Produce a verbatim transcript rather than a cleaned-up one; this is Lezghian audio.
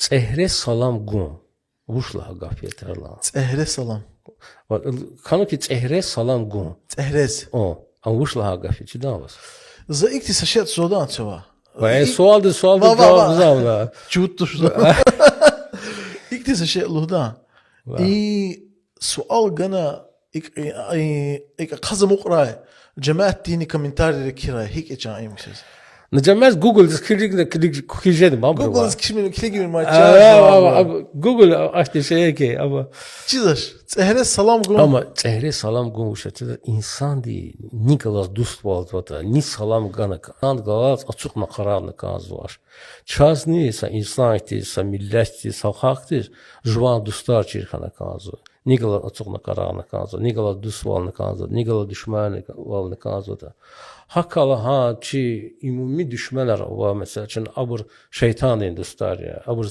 ЦӀегьрез салам гун. Вуч лагьай гаф я, Тарлан? ЦӀегьрез салам. Ва, кана хьи, цӀегьрез салам гун. ЦӀегьрез. О, ам вуч лагьай гаф я, чида ваз? За ихьтин са шей суалда цава. Ва, э, и-, суалди, суалди ва, ва, ва. Гзаф я. Чувуд туш за. Ихьтин са шей лугьуда. Ва. И суал гана, икӀ, и, и, икӀ ахъаз амукьрай, жемятдини комментарийра кхьирай, гьикӀ я чан им ксез. На жемят Гуглдиз килигна, килиг, килиг жеда, ма, Гуглдиз килигна, килигна, ма, а, чан, а, жаваб, а, а, Гугл ахьтин шей я ки, ама. Чидач, цӀегьрез салам гун. Ама цӀегьрез салам гун вуч я, чида, инсанди ни галаз дуствалзаватӀа, ни салам гана кӀанда, галаз ацукьна къарагъна кӀанзавач. Чазни са инсандиз, са миллетдиз, са халкьдиз жуван дустар чир хьана кӀанзава. Ни галаз ацукьна къарагъна кӀанзава, ни галаз дуствална кӀанзава, ни галаз душманвална кӀанзаватӀа. ГьакӀ хьайила гьа чи умуми душманар ава, месела, чун абур шейтандин дустар я, абур